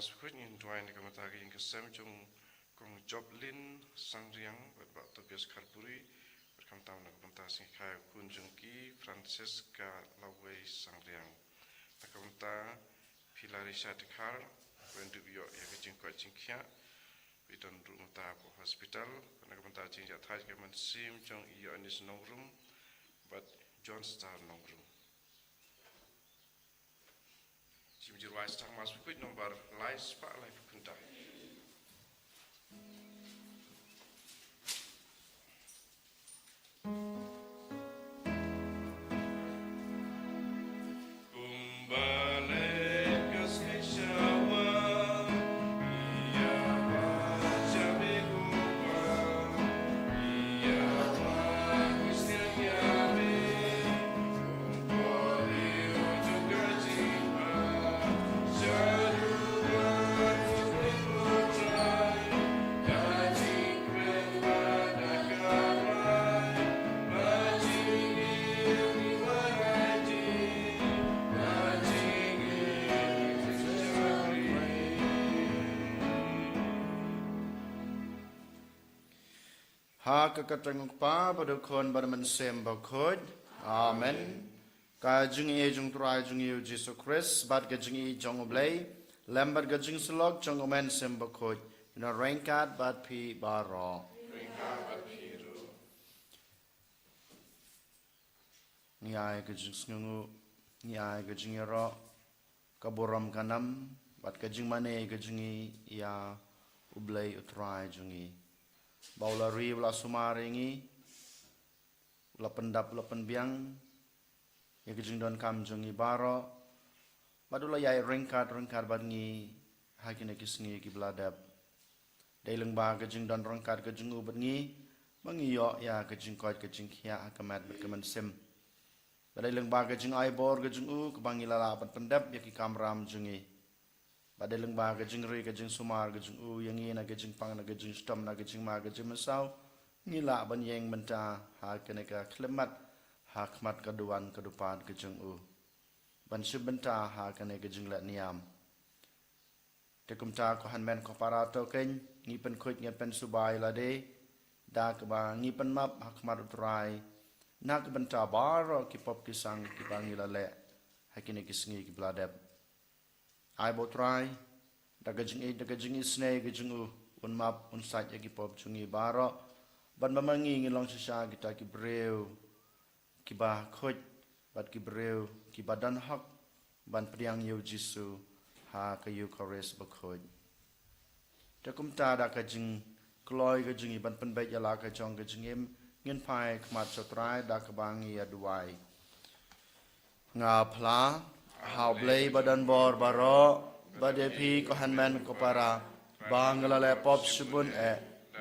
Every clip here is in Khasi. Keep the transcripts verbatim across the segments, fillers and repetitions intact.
Sukut ngin duwai na ka bynta ka ïing ka sem jong Kong Joplin Sangriang bad Bah Tobias Kharpuri, bad khamtam na ka bynta sngi kha u khun jong ki Francisca Lawei Sangriang. Na ka bynta phi Larissa Dkhar, wen dup ïoh ïa ka jingkoit jingkhiah, phi don ruh mynta hapoh hospital, bad na ka bynta jingïathait ka mynsiem jong i Ïoannis Nongrum bad John Star Nongrum. Shim jingrwai sa tang Mass ba khuid nombar lai spah laiphew khyndai. Ha ka kyrteng u Kpa bad u Khun bad u Mynsiem Bakhuid. Amen. Ka jingïeit jong u Trai jong ngi u Jisu Khrist bad ka jingïeit jong u Blei lem bad ka jingsyllok jong u Mynsiem Bakhuid, kin ïa ryngkat bad phi baroh. Ngi ai ka jingsngewnguh, ngi ai ka jingïaroh, ka burom ka nam bad ka jingmane ka jong ngi ïa u Blei u Trai jong ngi, ba u la ri, u la sumar ïa ngi, u la pyndap, u la pynbiang ïa ka jingdonkam jong ngi baroh, bad u la ïaid ryngkat ryngkat bad ngi ha kine ki sngi kiba la dep. Dei lyngba ka jingdon ryngkat ka jong u bad ngi ba ngi ïoh ïa ka jingkoit ka jingkhiah ha ka met bad ka mynsiem. Ba dei lyngba ka jingai bor ka jong u kaba ngi la lah ban pyndep ïa ki kamram jong ngi. Ba dei lyngba ka jingri ka jingsumar ka jong u ïa ngi na ka jingpang, na ka jingshitom, na ka jingma, ka jingmynsaw, ngi lah ban ïeng bynta ha kane ka khyllipmat ha khmat ka duwan ka dupad ka jong u, ban shim bynta ha kane ka jingleh niam. Te kumta, ko hynmen ko para, to kein ngi pynkhuid, ngi pynsuba ïa lade da kaba ngi pynmap ha khmat u Trai na ka bynta baroh ki pop ki sang kiba ngi la leh ha kine ki sngi kiba la dep. Ai ba u Trai da ka jingïeit, da ka jingisynei ka jong u, un map, un sait ïa ki pop jong ngi baroh, ban ba ma ngi ngin long shisha kita ki briew kiba khuid bad ki briew kiba don hok ban pdiang ïa u Jisu ha ka Eukharist bakhuid. Te kumta, da ka jingkloi ka jong ngi ban pynbeit ïa la ka jong ka jingim, ngin phai khmat sha u Trai da kaba ngi ïa duwai. Nga phla ha u Blei ba don bor baroh, bad ïa phi ko hynmen ko para, ba nga la leh pop shibun eh,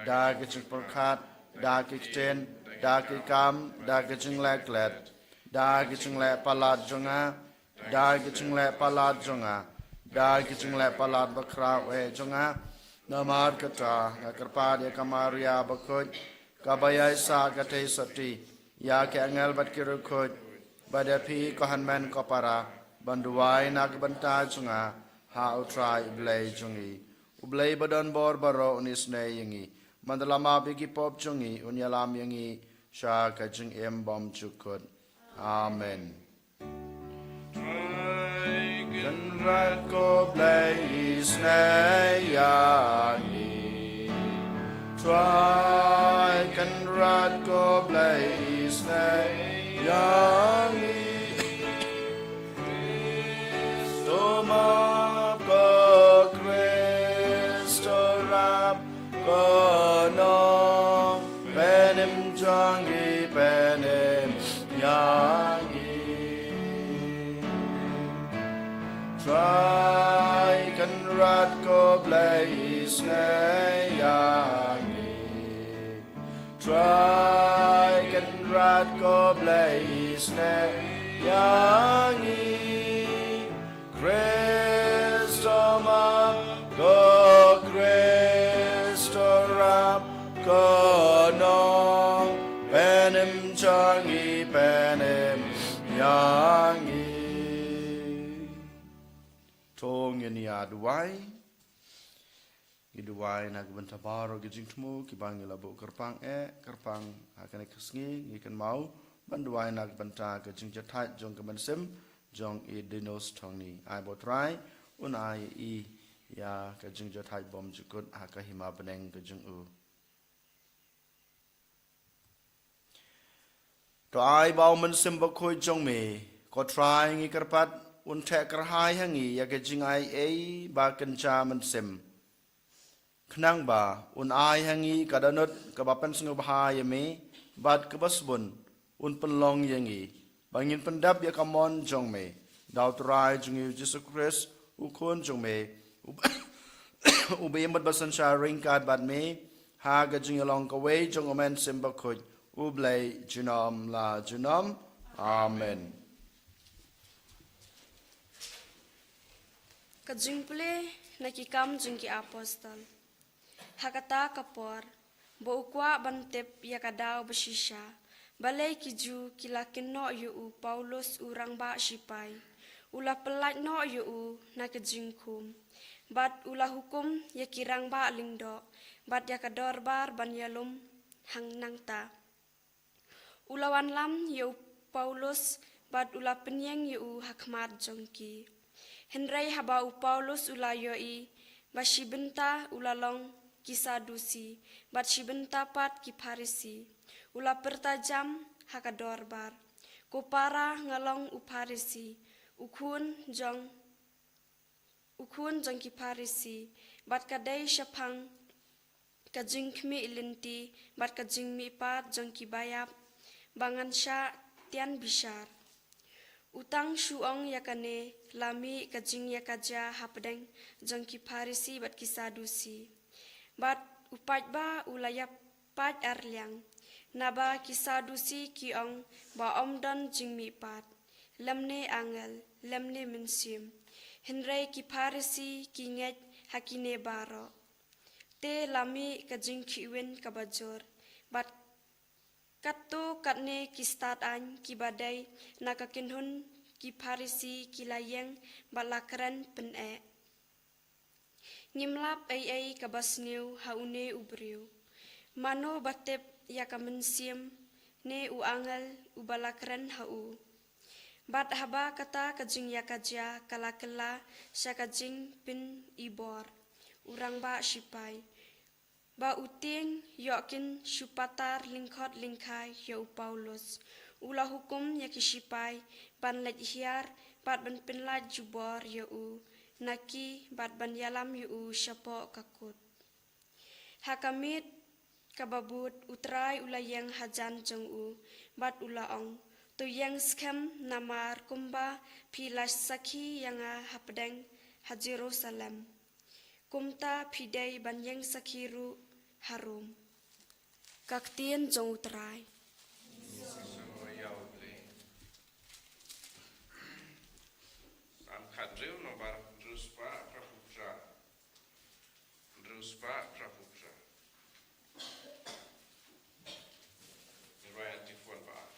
da ka jingpyrkhat, da ki ktien, da ki kam, da ka jingleh klet, da ka jingleh palat jong nga, da ka jingleh palat jong nga, da ka jingleh palat bakhraw eh jong nga. Namar kata nga kyrpad ïa ka Maria bakhuid, kaba ïaisah ka theisotti, ïa ki angel bad ki riewkhuid, bad ïa phi ko hynmen ko para, ban duwai na ka bynta jong nga ha u Trai u Blei jong ngi. U Blei ba don bor baroh un isynei ïa ngi, ban da la map ïa ki pop jong ngi, un ïalam ïa ngi sha ka jingim bymjukut. Amen. Trai Kynrad, ko Blei isynei ïa ngi. Trai Kynrad, ko Blei isynei ïa ngi. Khrist to map, ko Khrist to rap, ko Nongpynim jong ngi pynim ïa ngi. Trai Kynrad, ko Blei isynei ïa ngi. Trai Kynrad, ko Blei isynei ïa ngi. Khrist to map, ko Khrist to rap, ko Nongpynim jong ngi pynim ïa ngi. To ngin ïa duwai. Ngi duwai na ka bynta baroh ki jingthmu kiba ngi la buh kyrpang eh kyrpang ha kane ka sngi, ngi kynmaw ban duwai na ka bynta ka jingjahthait jong ka mynsiem jong i Dinos Thongni. Ai ba U Trai un ai ïa i ïa ka jingjahthait bymjukut ha ka hima bneng ka jong u. To ai ba U Mynsiem Bakhuid jong me, ko Trai, ngi kyrpad un theh kyrhai ha ngi ïa ka jingai ei ba kynja mynsiem, khnang ba un ai ha ngi ka dohnud kaba pynsngewbha ïa me bad kaba sbun un pynlong ïa ngi ba ngin pyndep ïa ka mon jong me. Da U Trai jong ngi U Jisu Khrist, U Khun jong me, uba, uba ïamut bad synshar ryngkat bad me ha ka jingïalong kawei jong U Mynsiem Bakhuid, U Blei junom la junom. Amen. Ka jingpule na Ki Kam jong ki Apostol. Ha kata ka por, ba u kwah ban tip ïa ka daw bashisha, balei ki Jiw ki la kynnoh ïa u Paulus u rangbah shipai. U la pyllait noh ïa u na ka jingkhum, bad u la hukum ïa ki rangbah lyngdoh bad ïa ka dorbar ban ïalum hangta. U la wanlam ïa u Paulus bad u la pynïeng ïa u ha khmat jong ki. Hynrei haba u Paulus u la ïohi ba shi bynta u la long ki Sadusi bad shi bynta pat ki Pharisi, u la pyrta jam ha ka dorbar, "Ko para, nga long u Pharisi, u khun jong u khun jong ki Pharisi, bad ka dei shaphang ka jingkhmih lynti bad ka jingmihpat jong ki baïap ba ngan shah tian bishar." U tang shu ong ïa kane, la mih ka jingïakajia hapdeng jong ki Pharisi bad ki Sadusi. Bad u paidbah u la ïapait arliang, naba ki Sadusi ki ong ba ym don jingmihpat, lymne angel, lymne mynsiem. Hynrei ki Pharisi ki ngeit ha kine baroh. Te la mih ka jingkhihwin kaba jur, bad katto katne ki stad aiñ kiba dei na ka kynhun ki Pharisi ki la ïeng bad la kren pyneh, "Ngim lap ei ei kaba sniew ha une u briew. Mano ba tip ïa ka mynsiem ne u angel uba la kren ha u?" Bad haba kata ka jingïakajia ka la kylla sha ka jingpynibor u rangbah shipai, ba u tieng ïoh kin shu patar lyngkhot lyngkhai ïa u Paulus, u la hukum ïa ki shipai ban leit hiar bad ban pynlait jubor ïa u na ki bad ban ïalam ïa u shapoh ka kut. Ha ka miet kaba bud U Trai u la ïeng hajan jong u bad u la ong, "To ïeng skhem, namar kumba phi la sakhi ïa nga hapdeng ha Jerusalem, kumta phi dei ban ïeng sakhi ruh ha Rom." Ka ktien jong U Trai. Sam khathynriew, nombar hynriew spah phra phew phra. Hynriew spah phra phew phra. Ngi rwai antiphon ba ar.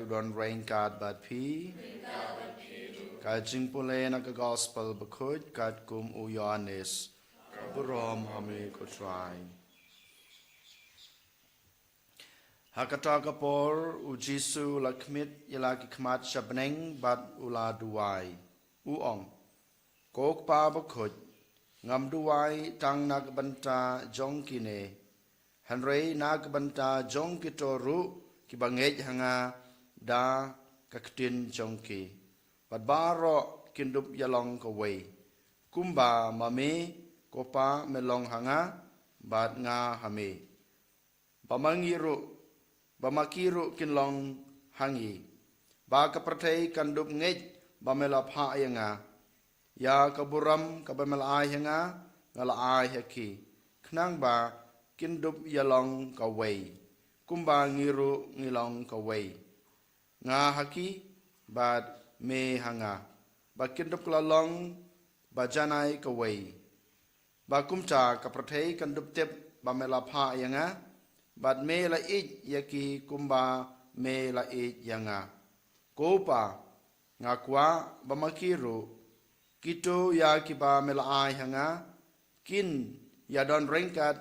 u don ryngkat bad phi. Ka jingpule na ka gospel bakhuid katkum u Ïoannis. Ka burom ha me ko Trai. Ha kata ka por u Jisu u la khmih ïa la ki khmat sha bneng bad u la duwai. U ong, ko Kpa bakhuid, ngam duwai tang na ka bynta jong kine, hynrei na ka bynta jong kito ruh kiba ngeit ha nga da ka ktien jong ki. Bad baroh kin dup ïalong kawei. Kumba ma me ko Pa me long ha nga, bad nga ha me. Ba ma ngi ruh, ba ma ki ruh kin long ha ngi. Ba ka pyrthei kan dup ngeit ba me la phah ïa nga. Ïa ka burom kaba me la ai ha nga, nga la ai ha ki. Khnang ba kin dup ïalong kawei. Kumba ngi ruh ngi long kawei. Nga ha ki, bad me ha nga. Ba kin dup kylla long ba janai kawei. Ba kumta ka pyrthei kan dup tip ba me la phah ïa nga, bad me la ïeit ïa ki kumba me la ïeit ïa nga. Ko Pa, nga kwah ba ma ki ruh, kito ïa kiba me la ai ha nga, kin ïadon ryngkat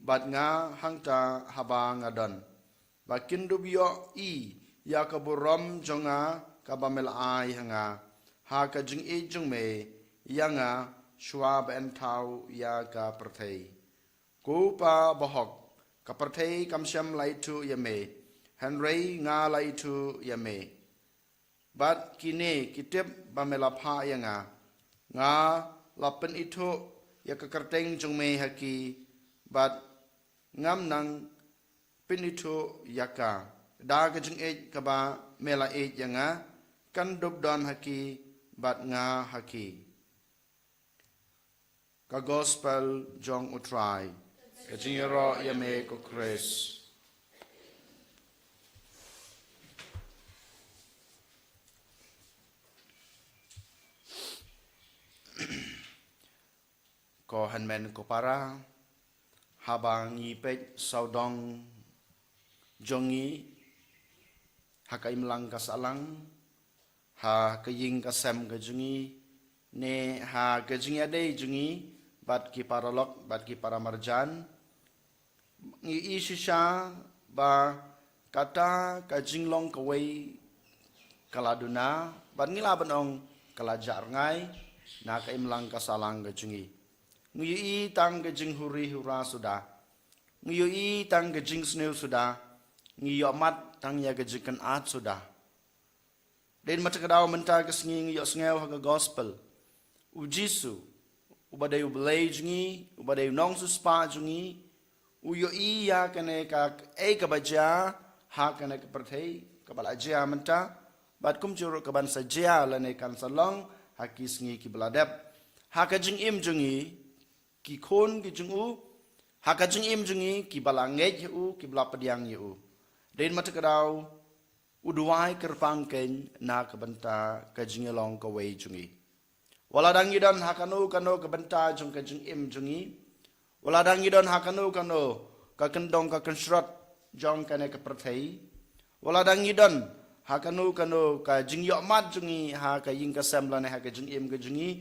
bad nga hangta haba nga don. Ba kin dup ïohi ïa ka burom jong nga kaba me la ai ha nga, ha ka jingïeit jong me ïa nga shuwa ban thaw ïa ka pyrthei. Ko Pa bahok, ka pyrthei kam shym la ithuh ïa me, hynrei nga la ithuh ïa me. Bad kine ki tip ba me la phah ïa nga. Nga la pynithuh ïa ka kyrteng jong me ha ki, bad ngam nang pynithuh ïa ka. Da ka jingïeit kaba me la ïeit ïa nga, kan dup don ha ki, bad nga ha ki. Ka gospel jong u Trai. Ka jingïaroh ïa me ko Khrist. Ko hynmen ko para, haba ngi peit sawdong jong ngi ha ka imlang ka sahlang, ha ka ïing ka sem ka jong ngi, ne ha ka jingïadei jong ngi bad ki paralok bad ki paramarjan, ngi ïohi shisha ba kata ka jinglong kawei ka la duna, bad ngi lah ban ong ka la jah rngai na ka imlang ka sahlang ka jong ngi. Ngi ïohi tang ka jinghuri hura suda. Ngi ïohi tang ka jingsniew suda. Ngi ïohmad tang ïa ka jingkynad suda. Dei ma te ka daw mynta ka sngi ngi ïohsngew ha ka gospel, u Jisu, uba dei u Blei jong ngi, uba dei u nongsiewspah jong ngi, u ïohi ïa kane kaei kaba jia ha kane ka pyrthei kaba la jia mynta, bad kumjuh ruh kaban sa jia lane kan sa long ha ki sngi kiba la dep. Ha ka jingim jong ngi, ki khun ki jong u, ha ka jingim jong ngi, kiba la ngeit ïa u, kiba la pdiang ïa u. Dei ma te ka daw, u duwai kyrpang kein na ka bynta ka jingïalong kawei jong ngi. Wat la dang ngi don ha kano kano ka bynta jong ka jingim jong ngi. Wat la dang ngi don ha kano kano ka kyndong ka kynshrot jong kane ka pyrthei. Wat la dang ngi don ha kano kano ka jingïohmad jong ngi ha ka ïing ka sem lane ha ka jingim ka jong ngi.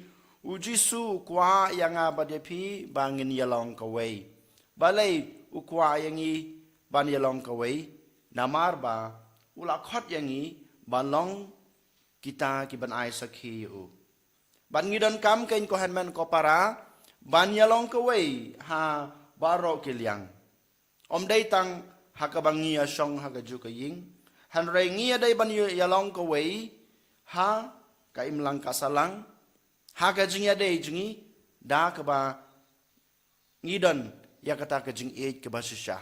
U Jisu u kwah ïa nga bad ïa phi ba ngin ïalong kawei. Balei u kwah ïa ngi ban ïalong kawei? Namar ba u la khot ïa ngi ban long kita kiban ai sakhi ïa u. Bad ngi donkam kein ko hynmen ko para ban ïalong kawei ha baroh ki liang. Ym dei tang ha kaba ngi ïashong ha kajuh ka ïing, hynrei ngi ïadei ban ïa, ïalong kawei ha ka imlang ka sahlang, ha ka jingïadei jong ngi, da kaba ngi don ïa kata ka jingïeit kaba shisha.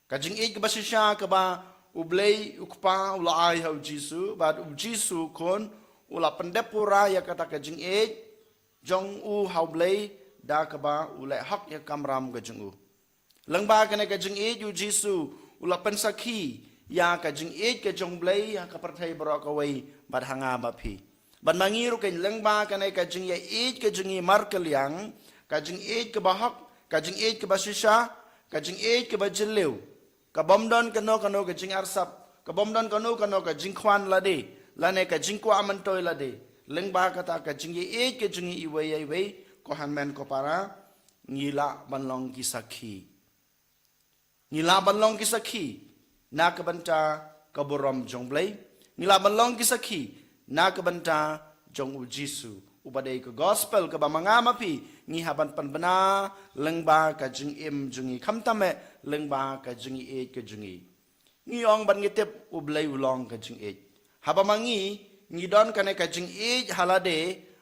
Ka jingïeit kaba shisha kaba U Blei U Kpa u la ai ha U Jisu, bad U Jisu khun u la pyndep pura ïa kata ka jingïeit jong u ha U Blei da kaba u leh hok ïa ka kamram ka jong u. Lyngba kane ka jingïeit U Jisu u la pynsakhi ïa ka jingïeit ka jong U Blei ha ka pyrthei baroh kawei bad ha nga bad phi. Bad ma ngi ruh kein lyngba kane ka jingïeit ka jong ngi markylliang, ka jingïeit kaba hok, ka jingïeit kaba shisha, ka jingïeit kaba jylliew, ka bym don kano kano ka jingarsap, Ka bym don kano kano ka jingkhwan lade, lane ka jingkwah myntoi lade. Lyngba kata ka jingïeit ka jong ngi iwei ïa iwei, ko hynmen ko para, ngi lah ban long ki sakhi. Ngi lah ban long ki sakhi na ka bynta ka burom jong U Blei. Ngi lah ban long ki sakhi na ka bynta jong U Jisu, uba dei ka gospel kaba ma nga ma phi ngi hap ban pynbna lyngba ka jingim jong ngi, khamtam eh lyngba ka jingïeit ka jong ngi. Ngi ong bad ngi tip U Blei u long ka jingïeit. Haba ma ngi, ngi don kane ka jingïeit ha lade,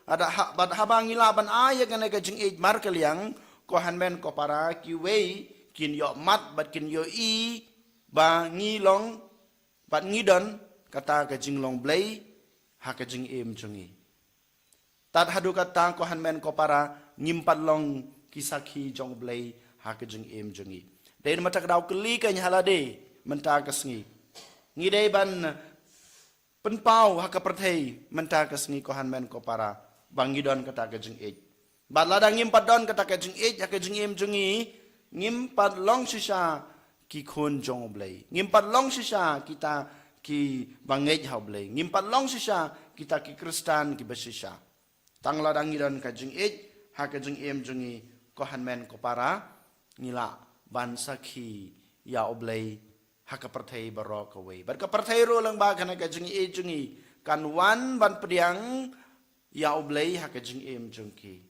ada ha, bad haba ngi lah ban ai ïa kane ka jingïeit markylliang, ko hynmen ko para, kiwei kin ïohmad bad kin ïohi ba ngi long bad ngi don kata ka jinglong Blei ha ka jingim jong ngi. Tad haduh katta, ko hynmen ko para, ngim pat long ki sakhi jong U Blei ha ka jingim jong ngi. Dei na kata ka daw kylli keiñ ha lade mynta ka sngi, ngi dei ban pynpaw ha ka pyrthei mynta ka sngi, ko hynmen ko para, ba ngi don kata ka jingïeit. Bad lada ngim pat don kata ka jingïeit ha ka jingim jong ngi, ngim pat long shisha ki khun jong U Blei. Ngim pat long shisha kita kiba ngeit ha U Blei. Ngim pat long shisha kita ki Khristan kiba shisha. Tang lada ngi don ka jingïeit ha ka jingim jong ngi, ko hynmen ko para, ngi lah ban sakhi ïa U Blei ha ka pyrthei baroh kawei. Bad ka pyrthei ruh lyngba kane ka jingïeit jong ngi kan wan ban pdiang ïa U Blei ha ka jingim jong ki.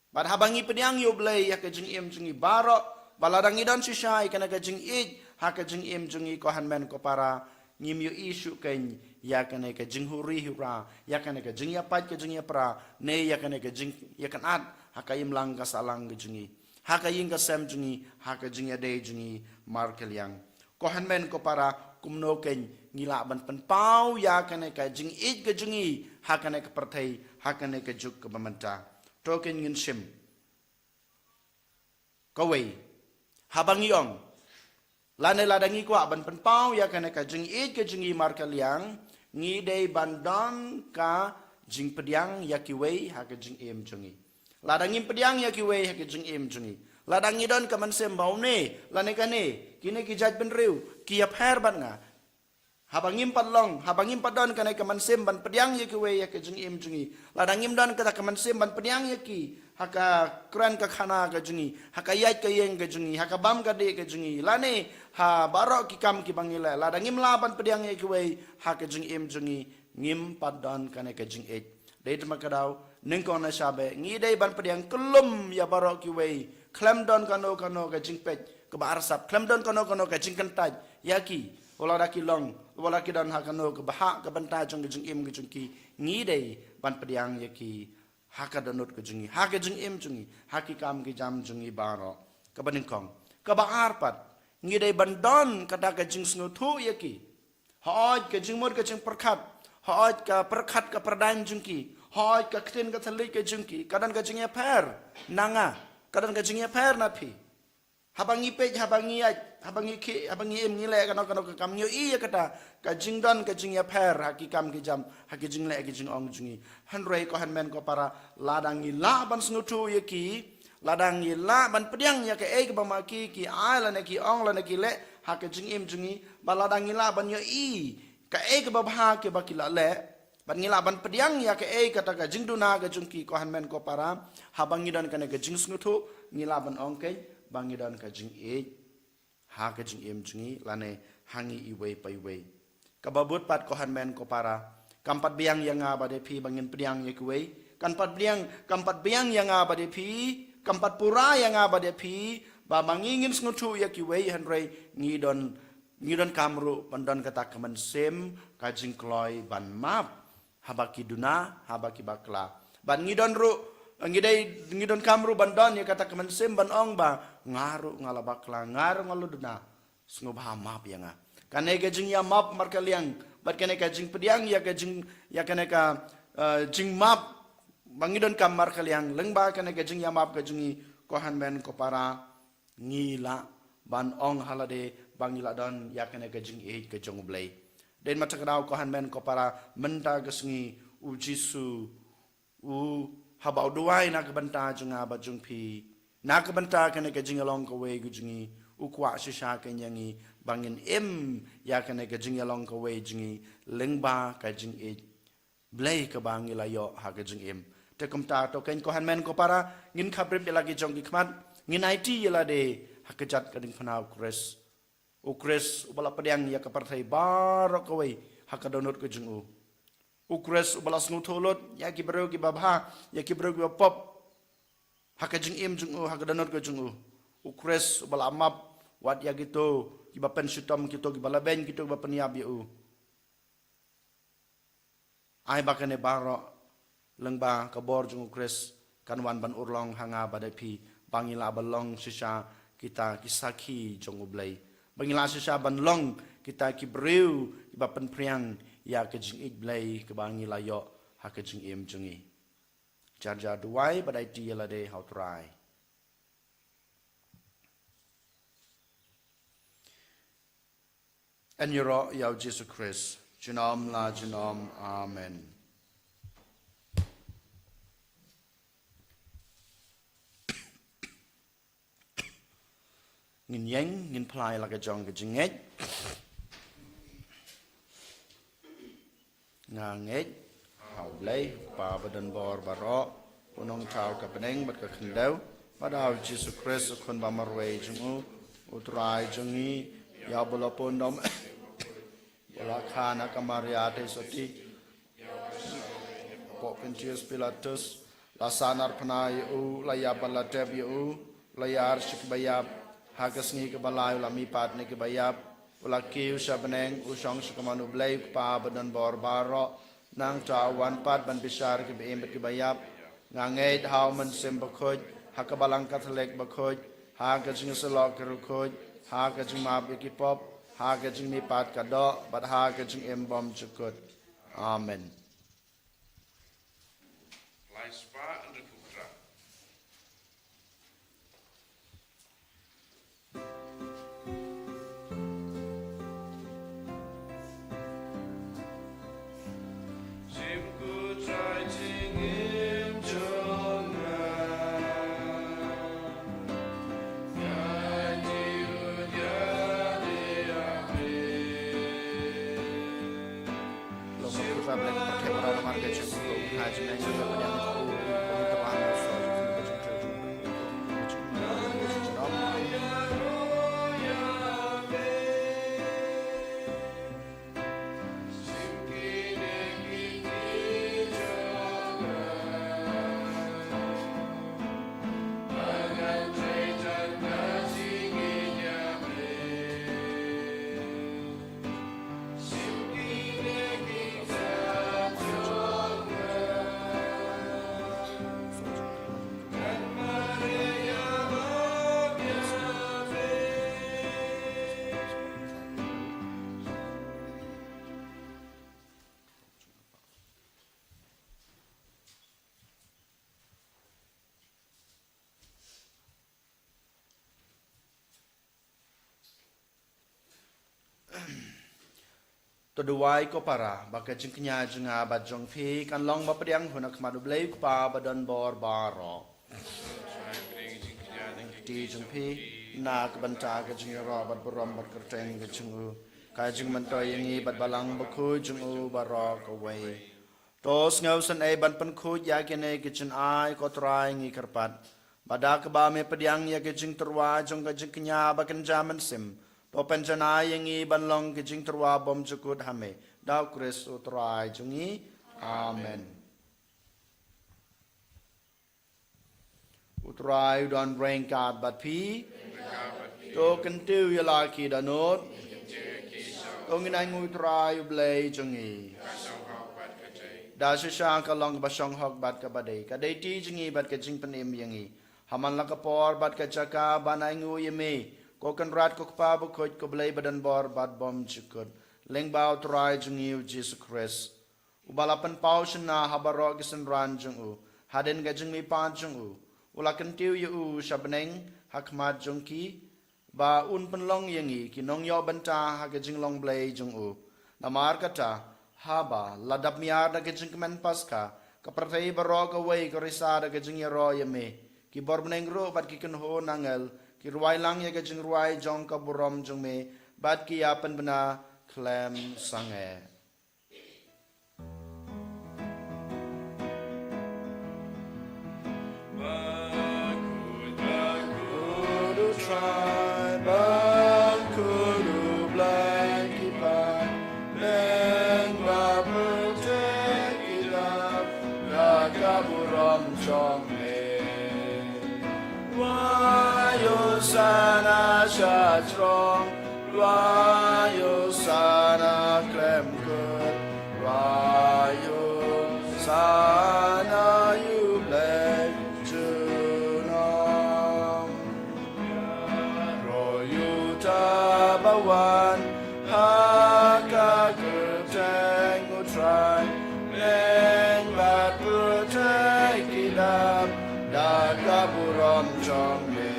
Bad haba ngi pdiang ïa U Blei ha ka jingim jong ngi baroh, bad lada ngi don shisha ïa kane ka jingïeit ha ka jingim jong ngi, ko hynmen ko para, ngim ïohi shuh keiñ ïa kane ka jinghuri hura, ïa kane ka jingïapait ka jingïapra, ne ïa kane ka jingïakynad ha ka imlang ka sahlang ka jong ngi, ha ka ïing ka sem jong ngi, ha ka jingïadei jong ngi markylliang. Ko hynmen ko para, kumno keiñ ngi lah ban pynpaw ïa kane ka jingïeit ka jong ngi ha kane ka pyrthei, ha kane ka juk kaba mynta? To keiñ ngin shim kawei. Haba ngi ong, lane lada ngi kwah ban pynpaw ïa kane ka jingïeit ka jong ngi markylliang, ngi dei ban don ka jingpdiang ïa kiwei ha ka jingim jong ngi. Lada ngim pdiang ïa kiwei ha ka jingim jong ngi, lada ngi don ka mynsiem ba une lane kane, kine ki jaitbynriew ki ïapher bad nga, haba ngim pat long, haba ngim pat don kane ka mynsiem ban pdiang ïa kiwei ha ka jingim jong ngi, lada ngim don kata ka mynsiem ban pdiang ïa ki ha ka kren ka khana ka jong ngi, ha ka ïaid ka ïeng ka jong ngi, ha ka bam ka dih ka jong ngi, lane ha baroh ki kam kiba ngi leh, lada ngim lah ban pdiang ïa kiwei ha ka jingim jong ngi, ngim pat don kane ka jingïeit. Dei tma ka daw, nyngkong na shabe, ngi dei ban pdiang kyllum ïa baroh kiwei, khlem don kano kano ka jingpeit kaba arsap, khlem don kano kano ka jingkyntait ïa ki, wat lada ki long, wat lada ki don ha kano ka bhah ka bynta jong ka jingim ka jong ki, ngi dei ban pdiang ïa ki ha ka dohnud ka jong ngi, ha ka jingim jong ngi, ha ki kam ki jam jong ngi baroh. Kaba nyngkong. Kaba ar pat, ngi dei ban don kata ka jingsngewthuh ïa ki. Hooid ka jingmut ka jingpyrkhat, hooid ka pyrkhat ka paradigm jong ki, hooid ka ktien ka thylliej ka jong ki, ka don ka jingïapher na nga, ka don ka jingïapher na phi. Haba ngi peit, haba ngi ïaid, haba ngi khie, haba ngi im, ngi leh kano kano ka kam, ngi ïohi ïa kata ka jingdon ka jingïapher ha ki kam ki jam, ha ki jingleh ki jingong jong ngi. Hynrei ko hynmen ko para, lada ngi lah ban sngewthuh ïa ki, lada ngi lah ban pdiang ïa kaei kaba ma ki ki ai lane ki ong lane ki leh ha ka jingim jong ngi, bad lada ngi lah ban ïohi kaei kaba bha kiba ki la leh, bad ngi lah ban pdiang ïa kaei kata ka jingduna ka jong ki, ko hynmen ko para, haba ngi don kane ka jingsngewthuh, ngi lah ban ong keiñ ba ngi don ka jingïeit ha ka jingim jong ngi lane ha ngi iwei pa iwei. Kaba bud pat, ko hynmen ko para, kam pat biang ïa nga bad ïa phi ba ngin pdiang ïa kiwei. Kam pat biang, kam pat biang ïa nga bad ïa phi, kam pat pura ïa nga bad ïa phi ba ma ngi ngin sngewthuh ïa kiwei, hynrei ngi don, ngi donkam ruh ban don kata ka mynsiem ka jingkloi ban map haba ki duna, haba ki bakla. Bad ngi don ruh, ngi dei, ngi donkam ruh ban don ïa kata ka mynsiem ban ong ba nga ruh nga la bakla, nga ruh nga la duna, sngewbha map ïa nga. Kane ka jingïamap markylliang bad kane ka jingpdiang ïa ka jing, ïa kane ka, eh, jingmap ba ngi donkam markylliang, lyngba kane ka jingïamap ka jong ngi, ko hynmen ko para, ngi lah ban ong ha lade ba ngi la don ïa kane ka jingïeit ka jong U Blei. Dei na kata ka daw, ko hynmen ko para, mynta ka sngi U Jisu u, haba u duwai na ka bynta jong nga bad jong phi, na ka bynta kane ka jingïalong kawei ka jong ngi, u kwah shisha keiñ ïa ngi ba ngin im ïa kane ka jingïalong kawei jong ngi lyngba ka jingïeit Blei kaba ngi la ïoh ha ka jingim. Te kumta to keiñ ko hynmen ko para, ngin khaprip ïa la ki jong ki khmat, ngin aiti ïa lade ha ka jait ka diengphna U Khrist. U Khrist uba la pdiang ïa ka pyrthei baroh kawei ha ka dohnud ka jong u. U Khrist uba la sngewthuh lut ïa ki briew kiba bha, ïa ki briew kiba pop ha ka jingim jong u, ha ka dohnud ka jong u. U Khrist uba la map wat ïa kito kiba pynshitom, kito kiba la beiñ, kito kiba pynïap ïa u. Ai ba kane baroh lyngba ka bor jong U Khrist kan wan ban urlong ha nga bad ha phi, ba ngi lah ban long shisha kita ki sakhi jong U Blei, ba ngi lah shisha ban long kita ki briew kiba pynphriang ïa ka jingïeit Blei kaba ngi la ïoh ha ka jingim jong ngi. Jar jar duwai bad aiti ïa lade ha U Trai. Yn ïaroh ïa U Jisu Khrist junom la junom. Amen. Ngin ïeng, ngin phla ïa la ka jong ka jingngeit. Nga ngeit ha U Blei, U Kpa badonbor baroh, U Nongthaw ka bneng bad ka khyndew, bad ha U Jisu Khrist, U Khun bamarwei jong u, U Trai jong ngi, ïa uba la pundom, u la kha na ka Maria Theisotti, hapoh Pontius Pilatus, la sahnarphna ïa u, la ïap bad la tep ïa u, la ïar sha kiba ïap, ha ka sngi kaba lai u la mihpat na kiba ïap, u la kiew sha bneng, u shong sha kamon U Blei U Kpa badonbor baroh. Nangta u wan pat ban bishar kiba im bad kiba ïap. Nga ngeit ha U Mynsiem Bakhuid, ha ka Balang Katholik bakhuid, ha ka jingïasyllok ki riewkhuid, ha ka jingmap ïa ki pop, ha ka jingmihpat ka doh, bad ha ka jingim bymjukut. Amen. To duwai ko para, ba ka jingkñia jong nga bad jong phi kan long ba pdiang hun ha khmat U Blei U Kpa badonbor baroh. Ti jong phi, na ka bynta ka jingïaroh bad burom bad kyrteng ka jong u, ka jingmyntoi ïa ngi bad Balang Bakhuid jong u baroh kawei. To sngewsynei ban pynkhuid ïa kine ki jingai ko Trai ngi kyrpad. Ba da kaba me pdiang ïa ki jingtyrwa jong ka jingkñia ba kynja mynsiem, to pynjanai ïa ngi ban long ki jingtyrwa bymjukut ha me. Da U Khrist U Trai jong ngi. Amen. U Trai u don ryngkat bad phi. To kyntiew ïa la ki dohnud. To ngin ainguh ïa U Trai U Blei jong ngi. Da shisha ka long kaba shong hok bad kaba dei, ka dei ti jong ngi bad ka jingpynim ïa ngi. Ha man la ka por bad ka jaka ban ainguh ïa me, ko Kynrad ko Kpa Bakhuid ko Blei badonbor bad bymjukut. Lyngba U Trai jong ngi U Jisu Khrist. Uba la pynpaw shynna ha baroh ki synran jong u, hadien ka jingmihpat jong u, u la kyntiew ïa u sha bneng ha khmat jong ki, ba un pynlong ïa ngi ki nongïoh bynta ha ka jinglong Blei jong u. Namar kata, haba la dap miar da ka jingkmen Paskha, ka pyrthei baroh kawei ka risa da ka jingïaroh ïa me, ki bor bneng ruh bad ki kynhun angel ki rwai lang ïa ka jingrwai jong ka burom jong me, bad ki ïa pynbna khlem sangeh. Ba khuid, ba khuid U Trai, ba khuid U Blei ki paid, leh ba pyrthei ki dap da ka burom jong me. Wai Hosana sha jrong, wai Hosana khlem kut, wai Hosana ïa U Blei junom. Ïaroh ïa uta ba wan ha ka kyrteng U Trai, leh ba pyrthei ki dap da ka burom jong me.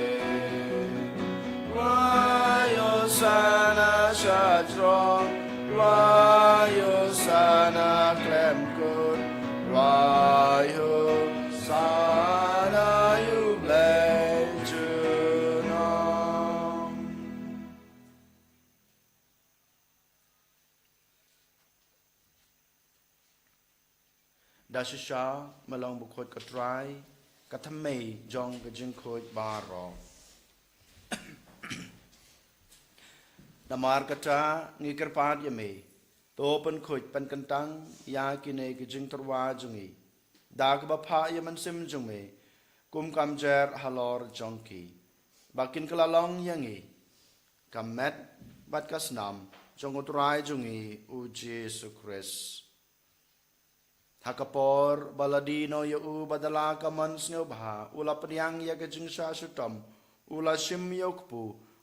Wai Hosana sha jrong, wai Hosana khlem kut, wai Hosana ïa U Blei junom. Da shisha, me long bakhuid ko Trai, ka thymmei jong ka jingkhuid baroh. Namar kata ngi kyrpad ïa me, to pynkhuid pynkyntang ïa kine ki jingtyrwa jong ngi da kaba phah ïa u Mynsiem jong me, kum ka mjer halor jong ki, ba kin kylla long ïa ngi ka met bad ka snam jong U Trai jong ngi U Jisu Khrist. Ha ka por ba la die noh ïa u bad da la ka mon sngewbha, u la pdiang ïa ka jingshah shitom, u la shim ïa u kpu,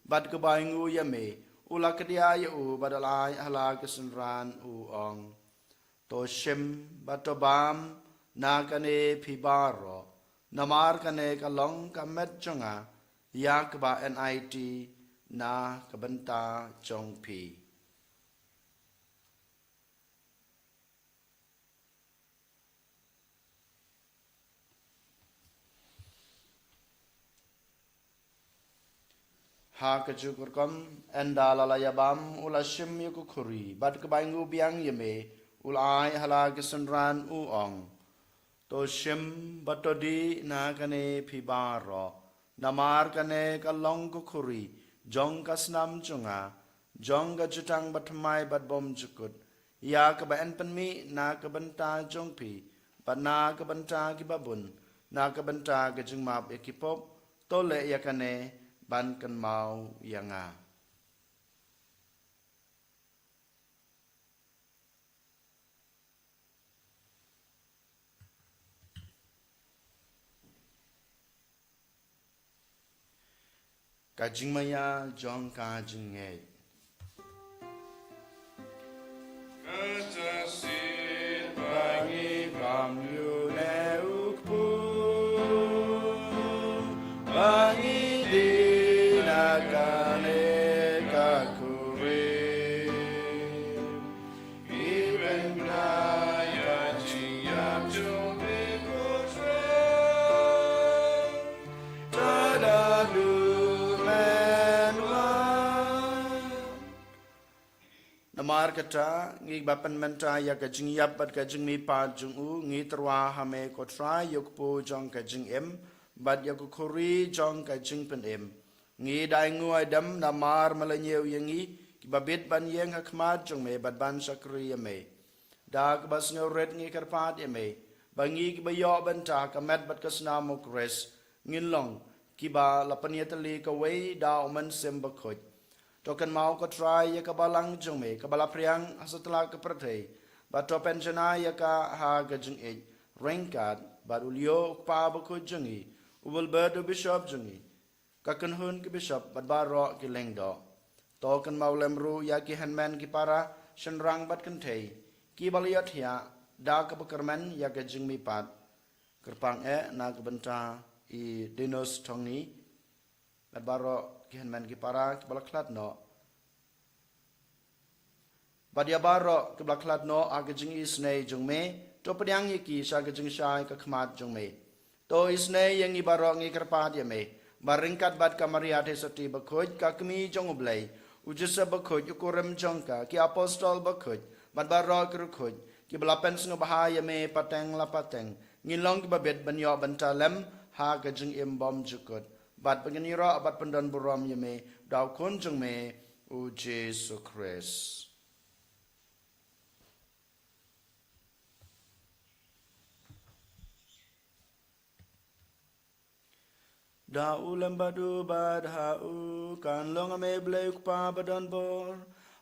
bad kaba ainguh ïa me, u la kdiah ïa u bad da la ai ha la ki synran, u ong: To shim bad to bam na kane phi baroh, namar kane ka long ka met jong nga, ïa kaba enait na ka bynta jong phi. Ha kajuh ka rukom, ynda la la ïa bam, u la shim ïa ka khuri, bad kaba ainguh biang ïa me, u la ai ha la ki synran, u ong: To shim bad to dih na kane phi baroh, namar kane ka long ka khuri jong ka snam jong nga, jong ka jutang bathymmai bad bymjukut, ïa kaba yn pynmih na ka bynta jong phi bad na ka bynta kiba bun, na ka bynta ka jingmap ïa ki pop. To leh ïa kane ban kynmaw ïa nga. Ka jingmaïa jong ka jingngeit. Ka jingïasyrdoh ba ngi bam ïa u kpu, ba ngi dih na kane ka khuri. Namar kata, ngi ba pynmynta ïa ka jingïap bad ka jingmihpat jong u, ngi tyrwa ha me ko Trai, ïa u kpu jong ka jingim bad ïa ka khuri jong ka jingpynim. Ngi da ainguh aidem namar me la ñiew ïa ngi kiba bit ban ïeng ha khmat jong me bad ban shakri ïa me. Da kaba sngewrit ngi kyrpad ïa me ba ngi kiba ïoh bynta ka met bad ka snam u Khrist ngin long kiba la pynïatylli kawei da u Mynsiem Bakhuid. To kynmaw ko Trai ïa ka balang jong me kaba la phriang ha satlak ka pyrthei, bad to pynjanai ïa ka ha ka jingïeit ryngkat bad u Leo u Kpa Bakhuid jong ngi, u Wilbert u Bishop jong ngi, ka kynhun ki bishop bad baroh ki lyngdoh. To kynmaw lem ruh ïa ki hynmen ki para, shynrang bad kynthei kiba la ïohthiah da kaba kyrmen ïa ka jingmihpat. Kyrpang eh na ka bynta i Dinos Thongni bad baroh ki hynmen ki para kiba la khlad noh. Bad ïa baroh kiba la khlad noh ha ka jingisynei jong me, to pdiang ïa ki sha ka jingshai ka khmat jong me. To isynei ïa ngi baroh, ngi kyrpad ïa me ba ryngkat bad ka Maria Theisotti Bakhuid, ka Kmie jong u Blei, U Joseph bakhuid, u kurim jong ka, ki apostol bakhuid, bad baroh ki riewkhuid kiba la pynsngewbha ïa me pateng la pateng, ngin long kiba bit ban ïoh bynta lem ha ka jingim bymjukut, bad ba ngin ïaroh bad pyndonburom ïa me da u Khun jong me, u Jisu Khrist. Da u lem bad u bad ha u, kan long ha me Blei u Kpa badonbor,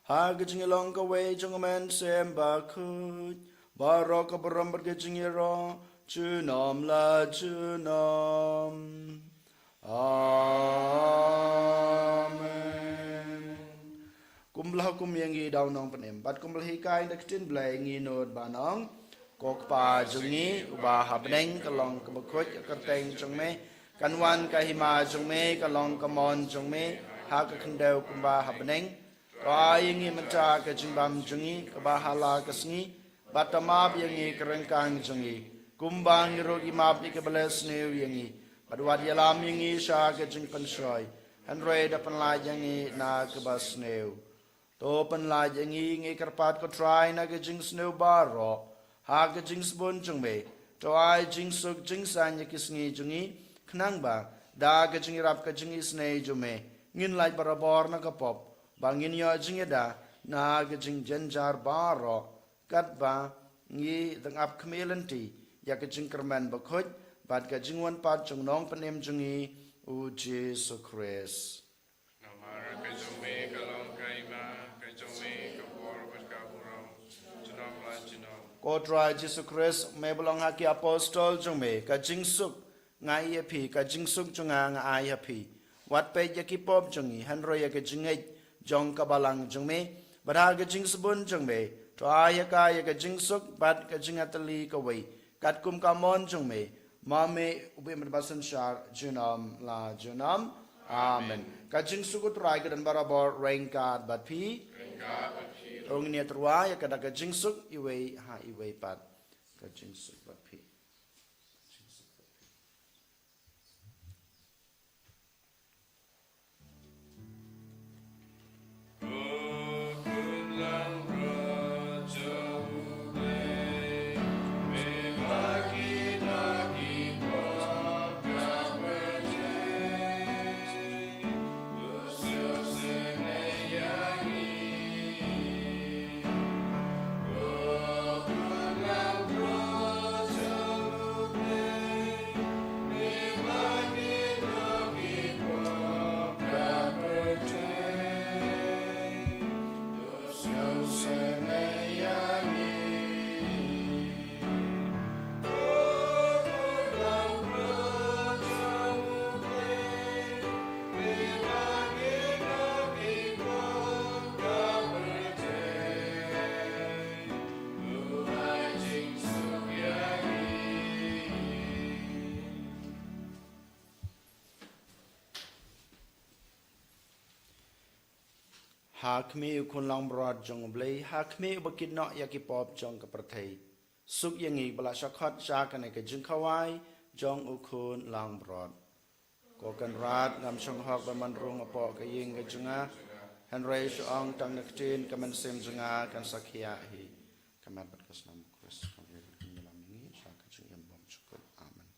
ha ka jingïalong kawei jong u Mynsiem Bakhuid, baroh ka burom bad ka jingïaroh junom la junom. Amen. Kumba la hukum ïa ngi da u Nongpynim, bad kumba la hikai na ka ktien Blei, ngi nud ban ong: Ko Kpa jong ngi uba ha bneng, ka long kaba khuid ka kyrteng jong me, kan wan ka hima jong me, ka long ka mon jong me ha ka khyndew kumba ha bneng. To ai ïa ngi mynta ka jingbam jong ngi kaba ha la ka sngi, bad to map ïa ngi ka ryngkang jong ngi, kumba ngi ruh ngi map ïa kiba leh sniew ïa ngi, bad wat ïalam ïa ngi sha ka jingpynshoi, hynrei da pynlait ïa ngi na kaba sniew. To pynlait ïa ngi, ngi kyrpad ko Trai, na ka jingsniew baroh ha ka jingsbun jong me. To ai jingsuk jingsaiñ ïa ki sngi jong ngi, khnang ba da ka jingïarap ka jingisynei jong me, ngin lait barabor na ka pop, ba ngin ïoh jingïada na ka jingjynjar baroh, katba ngi dang ap khmih lynti ïa ka jingkyrmen bakhuid bad ka jingwan pat jong u Nongpynim jong ngi, u Jisu Khrist. Namar ka jong me ka long ka hima, ka jong me ka bor bad ka burom junom la junom. Ko Trai Jisu Khrist, me ba la ong ha ki apostol jong me: Ka jingsuk nga ai ïa phi, ka jingsuk jong nga nga ai ha phi. Wat peit ïa ki pop jong ngi, hynrei ïa ka jingngeit jong ka balang jong me. Bad ha ka jingsbun jong me, to ai ïa ka ïa ka jingsuk bad ka jingatylli kawei, katkum ka mon jong me, ma me u ba ïeit bad ba synshar junom la junom. Amen. Ka jingsuk u Trai ka don barabor ryngkat bad phi. Ryngkat bad phi. To ngin ïatyrwa ïa ka da ka jingsuk iwei ha iwei pat. Ka jingsuk bad phi. Ha khmih u Khun langbrot jong U Blei, ha khmih uba kit noh ïa ki pop jong ka pyrthei. Suk ïa ngi ba la shah khot sha kane ka jingkhawai jong u Khun langbrot. Ko Kynrad, ngam shong hok ban wan rung hapoh ka ïing ka jong nga, hynrei shu ong tang na ka ktien, ka mynsiem jong nga kan sa khiah hi. Ka met bad ka snam u Khrist kan ïa ka ïalam ïa ngi sha ka jingim bymjukut. Amen.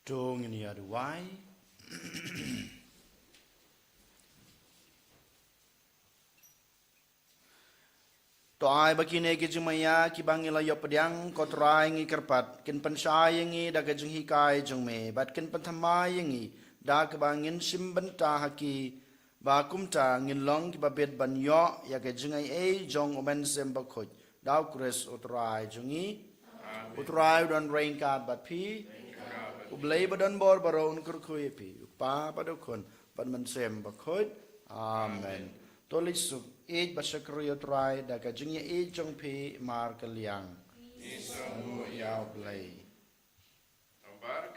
To ngin ïa duwai. To ai ba kine ki jingmaïa kiba ngi la ïoh pdiang, ko Trai, ngi kyrpad, kin pynshai ïa ngi da ka jinghikai jong me, bad kin pynthymmai ïa ngi da kaba ngin shim bynta ha ki, ba kumta ngin long kiba bit ban ïoh ïa ka jingaiei jong U Mynsiem Bakhuid, da U Khrist U Trai jong ngi. U Trai u don ryngkat bad phi. U Blei ba don bor baroh un kyrkhu ïa phi, U Kpa bad U Khun bad U Mynsiem Bakhuid. Amen. To leit suk, ïeit bad shakri ïa U Trai da ka jingïeit jong phi markylliang. Ngi sngewbha ïa U Blei. Namar